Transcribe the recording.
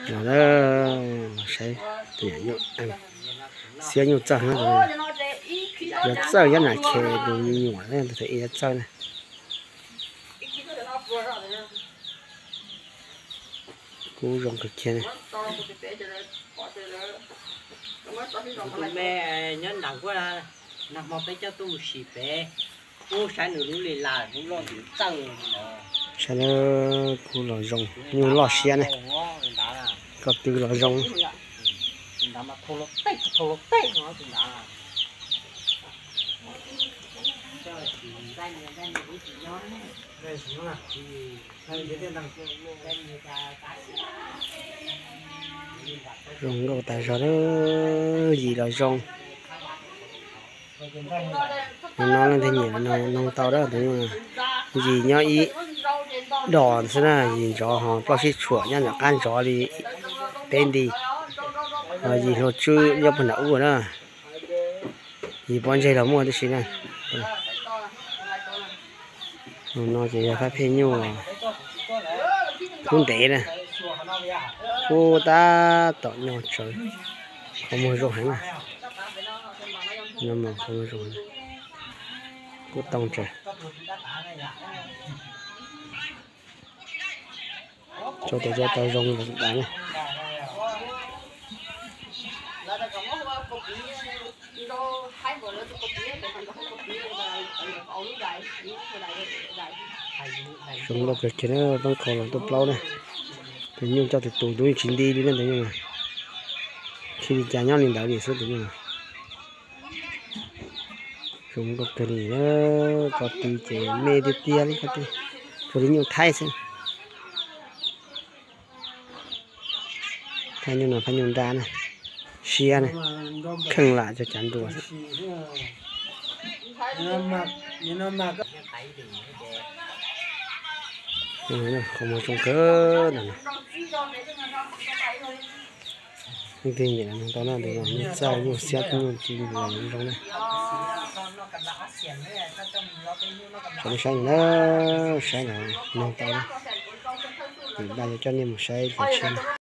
Los na, los saib tus nyuam nyuj, xiab nyuj txawj na, yuav txawj nyob nram khes tus me nyuam na, tus ib yuav txawj na. Kub zoo kawg kiag ne. Tus me nyob nram kuj, nag hmo peb coj tuaj mus sim pem, kuj saib nws lub li las lub loj ntxim txawj. Saib na, kub los zoo, nyuj loj siab ne. Koj tw los zoo. Zoo nkauj tas zog, yim los zoo. No leej twg nyiam no noog tau dab tus nyuj. Yim nyob ib dos xwb na, yim ntsov ho ploj sib tshuam nyob nram qab ntsov li peb nti. Yim hluas tswb nyob puag nram ub na. Yim pob ntseg los muaj tib si na. No ces yog fab phej nyuj kub ntev na, kub tab tom nyo tsawv, qhov muag zoo heev na. Qhov muag zoo, kub tooj tsawv. Tso tes tso taw zoo tas ne. Zoo nkauj kawg kiag na, pab qhov los tuaj plaub na. Tus nyuj coj tus tus tus nyuj tsis nti li na tus nyuj. Tsis li cas nyob li ntawd li xwb tus nyuj. Zoo nkauj kawg li, koj tw ces me tiag tiag li koj tw, tsuas li nyuj thaib xwb. Phab nyuj no phab nyuj nrab na, siab na, kheej lam cov cav nruas xwb. Qhov muag zoo kawg ntawm no. Leej twg nyiam los noog tau na, tus no nyuj txawj nyuj siab nyuj ci los zoo na. Saib na, saib los noog tau na. Npaj yuav coj nej mus saib cov tshiab na.